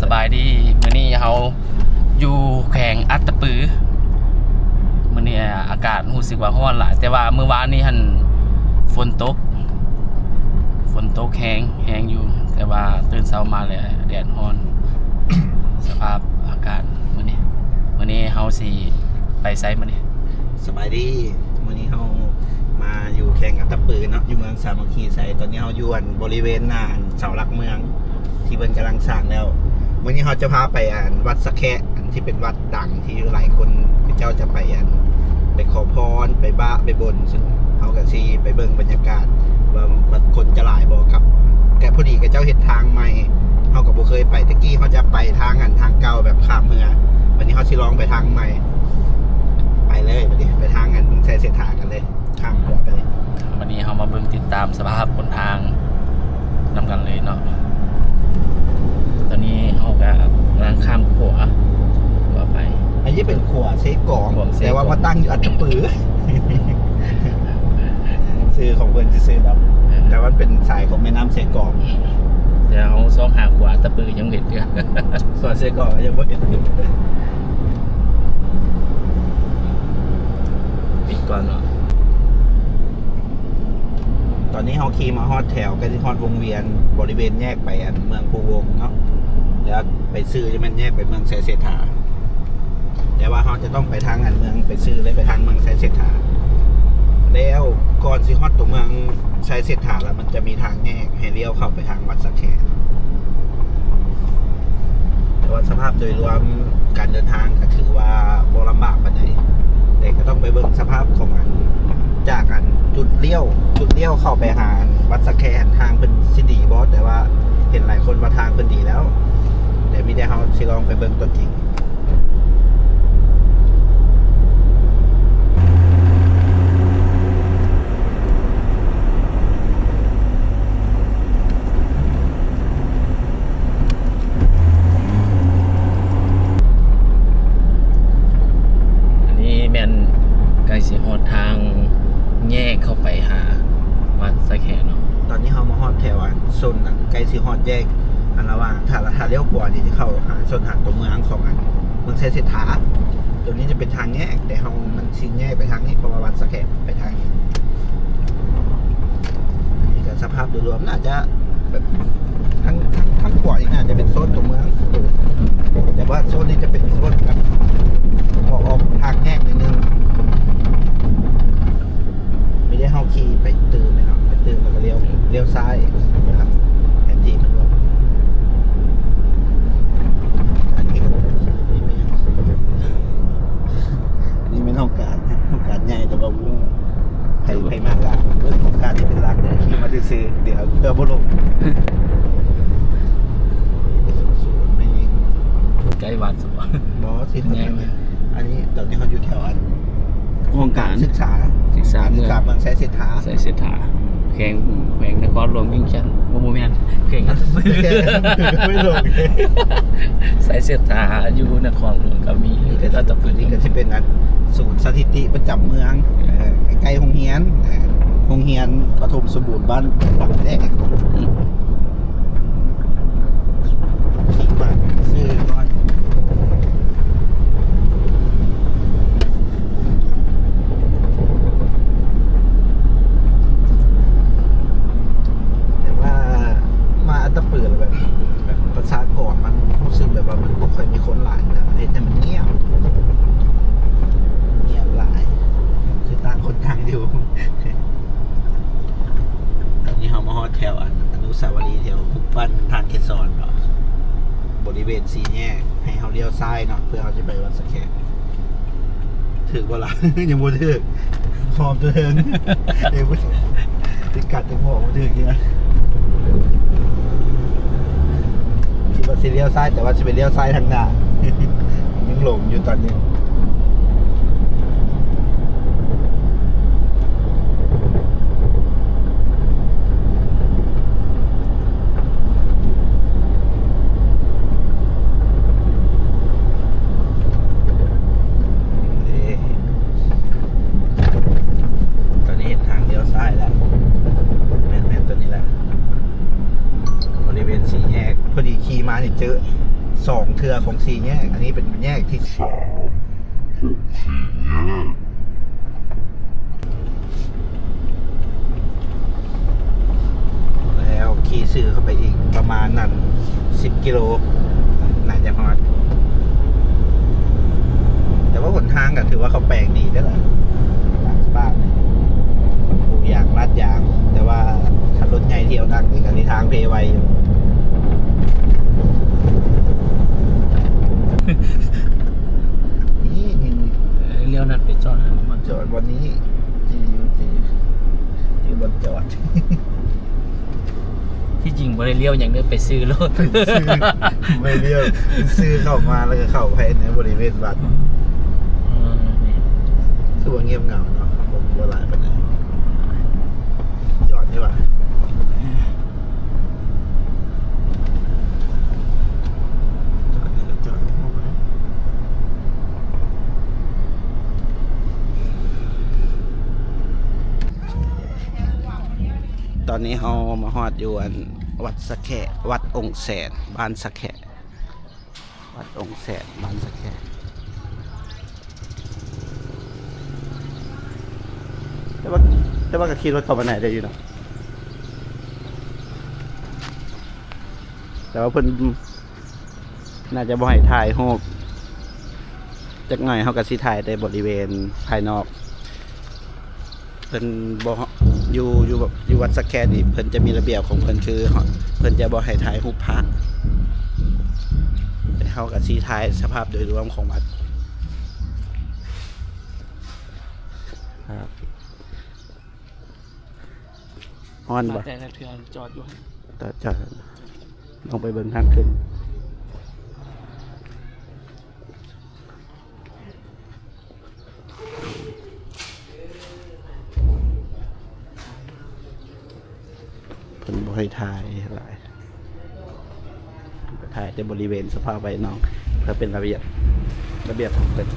ສະບາຍດີ ມື້ນີ້ເຮົາຢູ່ແຂວງອັດຕະປື. ມື້ນີ້ອາກາດຮູ້ສຶກວ່າຮ້ອນຫຼາຍ ແຕ່ວ່າມື້ວານນີ້ຫັ້ນຝົນຕົກ ຝົນຕົກແຮງ ແຮງຢູ່ ແຕ່ວ່າຕື່ນເຊົ້າມາແລ້ວແດດຮ້ອນ. ສະພາບອາກາດມື້ນີ້ ມື້ນີ້ເຮົາຊິໄປໃສມື້ນີ້? ສະບາຍດີ ມື້ນີ້ເຮົາມາຢູ່ແຂວງອັດຕະປືເນາະ ຢູ່ເມືອງສາມັກຄີໄຊ. ຕອນນີ້ເຮົາຢູ່ອັນບໍລິເວນໜ້າເສົາຫຼັກເມືອງ ທີ່ເພິ່ນກຳລັງສ້າງແລ້ວ. ມື້ນີ້ເຮົາຈະພາໄປອັນວັດສະແຄະ ອັນທີ່ເປັນວັດດັງທີ່ຫຼາຍຄົນເຂົາເຈົ້າຈະໄປອັນ ໄປຂໍພອນ ໄປບະ ໄປບົນ. ເຮົາກະຊິໄປເບິ່ງບັນຍາກາດວ່າ ວ່າຄົນຈະຫຼາຍບໍ່. ກັບ ແຕ່ພໍດີເຂົາເຈົ້າເຮັດທາງໃໝ່ ເຮົາກະບໍ່ເຄີຍໄປ. ແຕ່ກີ້ເຮົາຈະໄປທາງອັນ ທາງເກົ່າແບບຂ້າມເຮືອ. ບາດນີ້ເຮົາຊິລອງໄປທາງໃໝ່. ໄປເລີຍ ບາດນີ້ໄປທາງອັນ ໄຊເສດຖາກັນເລີຍ. ຂ້າມຂົວໄປ. ວັນນີ້ເຮົາມາເບິ່ງຕິດຕາມສະພາບຫົນທາງນຳກັນເລີຍເນາະ. ຕອນນີ້ເຮົາກະກຳລັງຂ້າມຂົວ ຂົວໄປ. ອັນນີ້ເປັນຂົວເຊກອງ ຂົວເຊກອງ ແຕ່ວ່າມາຕັ້ງຢູ່ອັດຕະປື. ຊື່ຂອງເພິ່ນຊື່ໆດອກ ເອີ ແຕ່ວ່າມັນເປັນສາຍຂອງແມ່ນ້ຳເຊກອງ. ແຕ່ເຮົາຊອກຫາຂົວອັດຕະປືຍັງບໍ່ເຫັນເທື່ອ ສ່ວນເຊກອງຍັງບໍ່ເຫັນ. ປິດກ່ອນເນາະ. ຕອນນີ້ເຮົາຂີ່ມາຮອດແຖວ ໃກ້ຊິຮອດວົງວຽນ ບໍລິເວນແຍກໄປອັນເມືອງພູວົງເນາະ ແລ້ວໄປຊື່ຈະແມ່ນແຍກໄປເມືອງໄຊເສດຖາ. ແຕ່ວ່າເຮົາຈະຕ້ອງໄປທາງອັນເມືອງໄປຊື່ ແລະໄປທາງເມືອງໄຊເສດຖາ. ແລ້ວກ່ອນຊິຮອດຕົວເມືອງໄຊເສດຖາລະ ມັນຈະມີທາງແຍກໃຫ້ລ້ຽວເຂົ້າໄປທາງວັດສະແຄະ. ແຕ່ວ່າສະພາບໂດຍລວມການເດີນທາງກະຖືວ່າບໍ່ລຳບາກປານໃດ ແຕ່ກະຕ້ອງໄປເບິ່ງສະພາບຂອງອັນ ຈາກອັນຈຸດລ້ຽວ ຈຸດລ້ຽວເຂົ້າໄປຫາອັນວັດສະແຄະຫັ້ນ ທາງເພິ່ນຊິດີບໍ່. ແຕ່ວ່າເຫັນຫຼາຍຄົນວ່າທາງເພິ່ນດີແລ້ວ ແຕ່ມີແຕ່ເຮົາຊິລອງໄປເບິ່ງຕົວຈິງ. ອັນນີ້ແມ່ນໃກ້ຊິຮອດທາງແຍກເຂົ້າໄປຫາວັດສະແຄະເນາະ. ຕອນນີ້ເຮົາມາຮອດແຖວອັນ ໂຊນນັ້ນ ໃກ້ຊິຮອດແຍກອັນລະຫວ່າງ ຖ້າ ຖ້າລ້ຽວຂວານີ້ຈະເຂົ້າຫາ ໂຊນຫາຕົວເມືອງຂອງອັນ ເມືອງໄຊເສດຖາ. ຕົວນີ້ຈະເປັນທາງແຍກ ແຕ່ເຮົາ ມັນຊິແຍກໄປທາງນີ້ ເພາະວ່າວັດສະແຄະໄປທາງນີ້. ອັນນີ້ກະສະພາບໂດຍລວມໜ້າຈະແບບ ທາງ ທາງ ທາງຂວານີ້ໜ້າຈະເປັນໂຊນຕົວເມືອງ ແຕ່ວ່າໂຊນນີ້ຈະເປັນໂຊນແບບ ອອກ ອອກທາງແຍກໜ້ອຍໜຶ່ງ. ມີແຕ່ເຮົາຂີ່ໄປຕື່ມເນາະ ໄປຕື່ມແລ້ວກະລ້ຽວ ລ້ຽວຊ້າຍ ແຜນທີ່ເພິ່ນບອກ. ອັນນີ້ ອັນນີ້ແມ່ນຫ້ອງການ ຫ້ອງການໃຫຍ່ ແຕ່ວ່າ ໂອ້ ໃຜ ໃຜມາກະເບິ່ງຫ້ອງການນີ້ເປັນຫຼັກເດີ ຂີ່ມາຊື່ໆ ດຽວເພື່ອບໍ່ຫຼົງ. ໃກ້ວັດ ບໍ່ ຊິຮອດແລ້ວ. ອັນນີ້ຕອນນີ້ເຮົາຢູ່ແຖວອັນ ຫ້ອງການສຶກສາ ສຶກສາເມືອງ ສຶກສາເມືອງໄຊເສດຖາ ໄຊເສດຖາ ແຂວງ ແຂວງນະຄອນຫຼວງວຽງຈັນ. ບໍ່ ບໍ່ແມ່ນ ແຂວງອັດຕະປື ໄຊເສດຖາຢູ່ນະຄອນຫຼວງກະມີ ອັດຕະປື. ນີ້ກະຊິເປັນອັນ ສູນສະຖິຕິປະຈຳເມືອງ ເອີ ໃກ້ໆໂຮງຮຽນ ເອີ ໂຮງຮຽນປະຖົມສົມບູນບ້ານ ບ້ານແດກ. ອືມ ຂີ່ມາຊື່ກ່ອນ ແຕ່ວ່າມາອັດຕະປືແລ້ວແບບ ແບບປະຊາກອນມັນຮູ້ສຶກແບບວ່າມັນບໍ່ຄ່ອຍມີຄົນຫຼາຍນະ ເຮັດໃຫ້ມັນງຽບ ງຽບຫຼາຍ ຄືຕ່າງຄົນຕ່າງຢູ່. ຕອນນີ້ເຮົາມາຮອດແຖວອັນ ອະນຸສາວະລີ ແຖວຮູບປັ້ນທ່ານເຂດສອນເນາະ ບໍລິເວນສີ່ແຍກ ໃຫ້ເຮົາລ້ຽວຊ້າຍເນາະ ເພື່ອເຮົາຈະໄປວັດສະແຄະ. ຖືກບໍ່ລະ? ຍັງບໍ່ຖືກ ຫອມຕົວເທິງ ເອີ ບໍ່ຖືກ ພິກັດຍັງບອກບໍ່ຖືກຢູ່ນະ. ຄິດວ່າຊິລ້ຽວຊ້າຍ ແຕ່ວ່າຊິໄປລ້ຽວຊ້າຍທາງໜ້າ ຍັງຫຼົງຢູ່ຕອນນີ້. ຕອນນີ້ເຫັນທາງລ້ຽວຊ້າຍແລ້ວ ແມ່ນໆ ຕົວນີ້ແຫຼະ ບໍລິເວນສີ່ແຍກ. ພໍດີຂີ່ມານີ້ເຈີ ສອງເທື່ອຂອງສີ່ແຍກ ອັນນີ້ເປັນແຍກທີສາມຂອງສີ່ແຍກ ແລ້ວຂີ່ຊື່ເຂົ້າໄປອີກປະມານນັ້ນສິບກິໂລ ໜ້າຈະຮອດ ແຕ່ວ່າຫົນທາງກໍຖືວ່າເຂົາແປງດີເດ້ລະ ທາງບ້ານນີ້ ປູຢາງລາດຢາງ ແຕ່ວ່າຄັນລົດໃຫຍ່ທ່ຽວໜັກນີ້ກໍຊິທາງເພໄວຢູ່ ນີ້ ນີ້ ນີ້ ເອີ ລ້ຽວນັ້ນໄປຈອດຫັ້ນ ຈອດບ່ອນນີ້ ຈີຢູ່ ຈີ ຈີບ່ອນຈອດ ທີ່ຈິງບໍ່ໄດ້ລ້ຽວຫຍັງເດີ ໄປຊື່ໂລດ ໄປຊື່ ໄປລ້ຽວ ຊື່ເຂົ້າມາ ແລ້ວກໍເຂົ້າໄປໃນບໍລິເວນວັດ ເອີ ແມ່ນ ຄືວ່າງຽບເຫງົາເນາະ ຄົນບໍ່ຫຼາຍປານໃດ ຈອດນີ້ຫວ່າ. ຕອນນີ້ເຮົາມາຮອດຢູ່ອັນ ວັດສະແຄະ ວັດອົງແສນ ບ້ານສະແຄະ ວັດອົງແສນ ບ້ານສະແຄະ ແຕ່ວ່າ ແຕ່ວ່າກໍຂີ່ລົດເຂົ້າມາໄດ້ຢູ່ເນາະ ແຕ່ວ່າເພິ່ນໜ້າຈະບໍ່ໃຫ້ຖ່າຍຮູບ ຈັກໜ້ອຍເຮົາກໍຊິຖ່າຍແຕ່ບໍລິເວນພາຍນອກ. ເພິ່ນບໍ່ ຢູ່ ຢູ່ ຢູ່ວັດສະແຄະນີ້ ເພິ່ນຈະມີລະບຽບຂອງເພິ່ນ ຄື ເພິ່ນຈະບໍ່ໃຫ້ຖ່າຍຮູບພະ ແຕ່ເຮົາກໍຊິຖ່າຍສະພາບໂດຍລວມຂອງວັດ. ຮ້ອນບໍ່? ແຕ່ລະເທື່ອຈອດຢູ່ ຈອດ ຈອດ ລອງໄປເບິ່ງທາງຂຶ້ນ. ເພິ່ນບໍ່ໃຫ້ຖ່າຍຫຼາຍ ເພິ່ນກໍຖ່າຍແຕ່ບໍລິເວນສະພາໄວ້ນອກ ເພື່ອເປັນລະບຽບ ລະບຽບຂອງເພິ່ນ.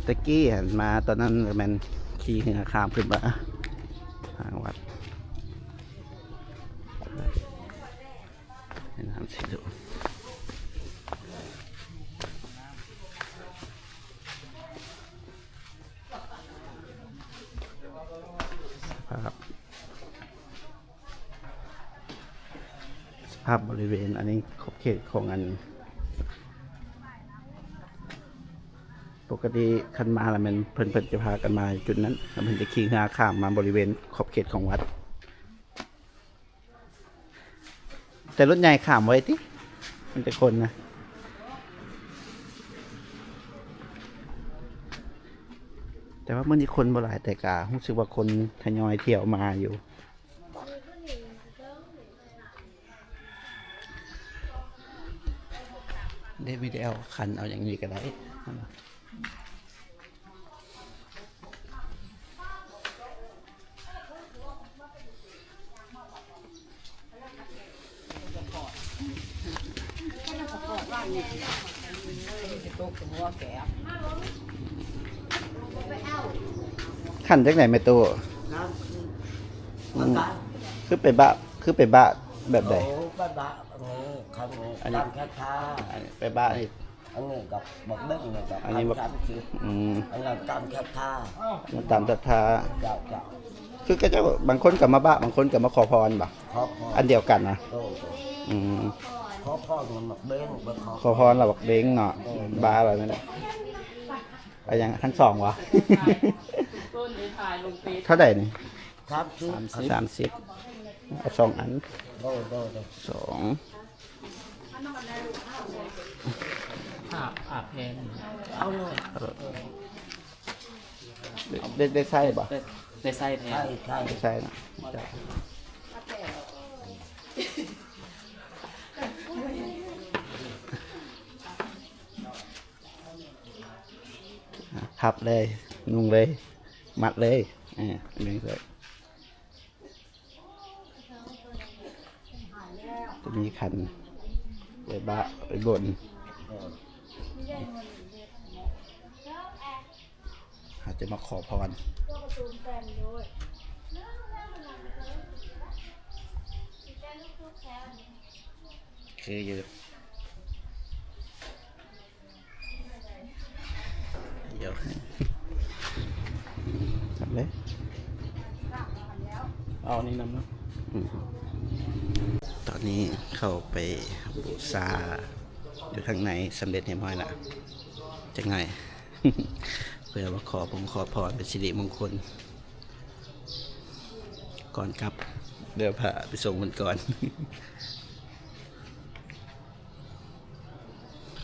ແຕ່ກີ້ຫັ້ນມາຕອນນັ້ນກໍແມ່ນຂີ່ເຮືອຂ້າມຂຶ້ນມາທາງວັດ. ໃຫ້ນ້ຳຊິດູ ສະພາບ ສະພາບບໍລິເວນອັນນີ້ ຂອບເຂດຂອງອັນ ປົກກະຕິຄັນມາລະແມ່ນເພິ່ນ ເພິ່ນຈະພາກັນມາຈຸດນັ້ນ ແລ້ວເພິ່ນຈະຂີ່ເຮືອຂ້າມມາບໍລິເວນຂອບເຂດຂອງວັດ. ແຕ່ລົດໃຫຍ່ຂ້າມໄວຕິ ມັນແຕ່ຄົນນະ ແຕ່ວ່າມື້ນີ້ຄົນບໍ່ຫຼາຍ ແຕ່ກະຮູ້ສຶກວ່າຄົນທະຍອຍທ່ຽວມາຢູ່. ເດ ມີແຕ່ເອົາຂັນເອົາຫຍັງນີ້ກໍໄດ້. ຂັນຈັ່ງໃດແມ່ຕູ້? ອືມ ຄືໄປບະ ຄືໄປບະແບບໃດ? ໂອ້ ໄປບະ ເອີ ຂັນ ອັນນີ້ ຕາມສັດທາ ອັນນີ້ໄປບະນີ້ ອັນນີ້ກໍບັກເບັງນີ້ກໍ ອັນນີ້ບັກ ຕາມສັດທາ ອືມ ອັນນັ້ນຕາມສັດທາ ຕາມສັດທາ ເຈົ້າ ເຈົ້າ ຄືເຂົາເຈົ້າ ບາງຄົນກໍມາບະ ບາງຄົນກໍມາຂໍພອນບໍ? ຂໍພອນ ອັນດຽວກັນນະ? ໂດຍ ໂດຍ ອືມ ຂໍພອນນຳບັກເບັງ ຂໍພອນລະບັກເບັງເນາະ ໂດຍ ບະລະແມ່ນ ເອົາຫຍັງ ທັງສອງບໍ? ເທົ່າໃດນີ້? ສາມສິບ ສາມສິບ ເອົາສອງອັນ ໂດຍ ໂດຍ ໂດຍ ສອງ ອາບ ອາບແພງ ເອົາເລີຍ ໄດ້ ໄດ້ໃຊ້ບໍ່? ໄດ້ ໄດ້ໃຊ້ແທ້ ໃຊ້ ໃຊ້ ໄດ້ໃຊ້ນະ ເຈົ້າ ພັບເລີຍ ນຸ່ງເລີຍ ມັດເລີຍ ເອີ ເບິ່ງເລີຍ. ຈະມີຂັນໄວ້ບະໄວ້ບົນ ເຮົາຈະມາຂໍພອນ. ຄືຢູ່ ດຽວ ຈັບເລີຍ ເອົາອັນນີ້ນຳເນາະ ອືມ ຕອນນີ້ເຂົ້າໄປບູຊາຢູ່ຂ້າງໃນ ສຳເລັດຮຽບຮ້ອຍລະ ຈັກໜ້ອຍ ເພື່ອມາຂໍພົງຂໍພອນເປັນສິລິມົງຄົນ ກ່ອນກັບ ດຽວພາໄປສົ່ງເພິ່ນກ່ອນ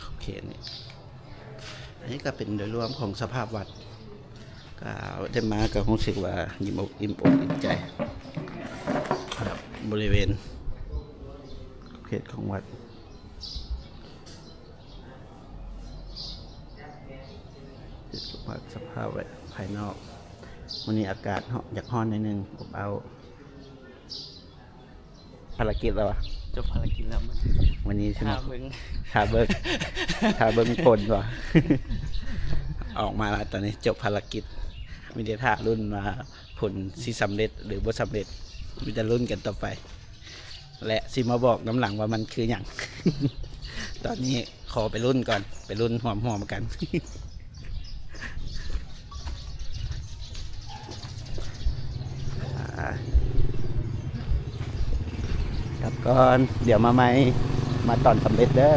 ໂອເຄ ນີ້ ອັນນີ້ກໍເປັນໂດຍລວມຂອງສະພາບວັດ ກໍໄດ້ມາກໍຮູ້ສຶກວ່າອີ່ມອົກອີ່ມອົກອີ່ມໃຈ ກັບບໍລິເວນຂອບເຂດຂອງວັດ ສະພາບ ສະພາບໄວ້ພາຍນອກ ມື້ນີ້ອາກາດເນາະ ຢາກຮ້ອນໜ້ອຍໜຶ່ງ ອົບອ້າວ ພາລະກິດແລ້ວຫວາ? ຈົບພາລະກິດແລ້ວ ມື້ນີ້ຊິມາ ຖ້າເບິ່ງ ຖ້າເບິ່ງ ຖ້າເບິ່ງຜົນຫວາ? ອອກມາແລ້ວ ຕອນນີ້ຈົບພາລະກິດ ມີແຕ່ຖ້າລຸ້ນວ່າຜົນຊິສຳເລັດ ຫຼື ບໍ່ສຳເລັດ ມີແຕ່ລຸ້ນກັນຕໍ່ໄປ ແລະ ຊິມາບອກນຳຫຼັງວ່າມັນຄືຫຍັງ ຕອນນີ້ຂໍໄປລຸ້ນກ່ອນ ໄປລຸ້ນຮ່ວມໆກັນ ອ່າ ກັບກ່ອນ ດຽວມາໃໝ່ ມາຕອນສຳເລັດເດີ.